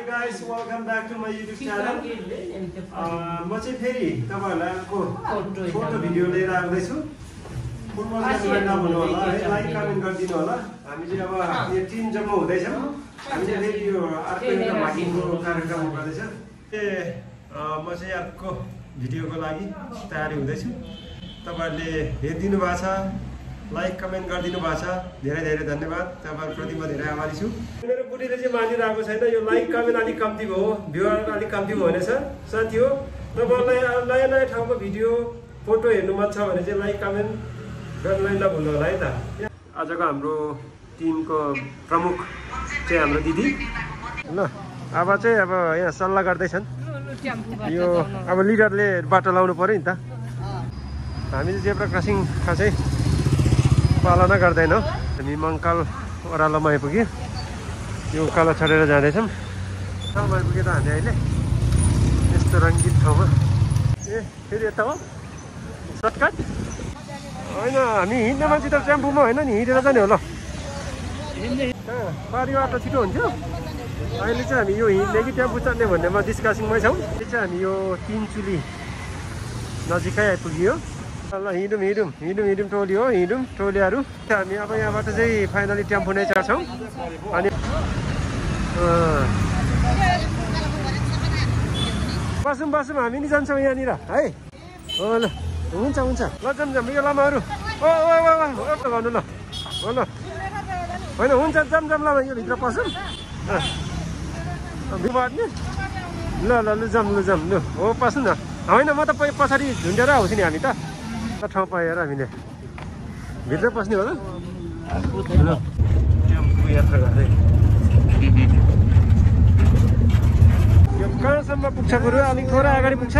guys, welcome back to my YouTube channel. म चाहिँ फेरि तपाईहरुलाई फोटो भिडियो लिएर आउँदैछु। फुटबल नभन्नु होला है, लाइक कमेन्ट गरिदिनु होला। हामी चाहिँ अब यो टिम जम्मा हुँदैछौँ। हामी चाहिँ फेरि यो अर्को एउटा भागिङको कार्यक्रम गर्दैछ। म चाहिँ अर्को भिडियोको लागि तयारी हुँदैछु। तपाईहरुले हेरिदिनु भएको छ, लाइक कमेन्ट गरिदिनु भएको छ, धेरै धेरै धन्यवाद। तपाईहरुप्रति म धेरै आभारी छु। मेरो बुढीले चाहिँ मानिरहेको छैन, यो लाइक कमेन्ट अलिक कम्ती भयो, भ्युअर अलिक कम्ती भयो भनेछ। साथी हो, तपाईहरुलाई नयाँ नयाँ ठाउँको भिडियो फोटो हेर्नु मन छ भने चाहिँ लाइक कमेन्ट गर्नलाई नभुल्नु होला है त। आजको हाम्रो टिमको प्रमुख चाहिँ हाम्रो दिदी ल। अब चाहिँ यहाँ सल्लाह गर्दैछन्। यो अब लिडरले बाटो लाउनु पर्यो नि त। हामी चाहिँ जेब्रा क्रसिङ खासै पालना गर्दैनौँ। हामी मङ्काल ओह्रालोमा आइपुग्यो। यो उकालो छोडेर जाँदैछौँ। ठाउँमा आइपुग्यो त हामी अहिले यस्तो रङ्गित ठाउँमा। फेरि यता हो सर्टकट होइन, हामी हिँड्ने मान्छे त टेम्पोमा होइन नि, हिँडेर जाने होला। पारी बाटो छिटो हुन्थ्यो। अहिले चाहिँ हामी यो हिँड्ने कि टेम्पो चढ्ने भन्नेमा डिस्कसिङमै छौँ। यो चाहिँ हामी यो तिनचुली नजिकै आइपुग्यो। ल हिँडौँ टोली हो, हिँडौँ टोलीहरू। हामी अब यहाँबाट चाहिँ फाइनली टेम्पो नै चढ्छौँ। अनि बसौँ हामी नि जान्छौँ यहाँनिर है। हो ल, हुन्छ ल जाऊँ यो लामाहरू। ओ गर्नु ल, हो ल होइन हुन्छ जाऊँ लामा, यो भित्र पसौँ। बाट्ने ल जाऊँ लु हो पस्नु न। होइन म त पछाडि झुन्डेर आउँछु नि हामी त ठाउँ पाएर हामीले भित्र पस्ने होला। टेम्पो यात्रा गर्दै यो कहाँसम्म पुग्छ गुरु? अलिक थोरै अगाडि पुग्छ।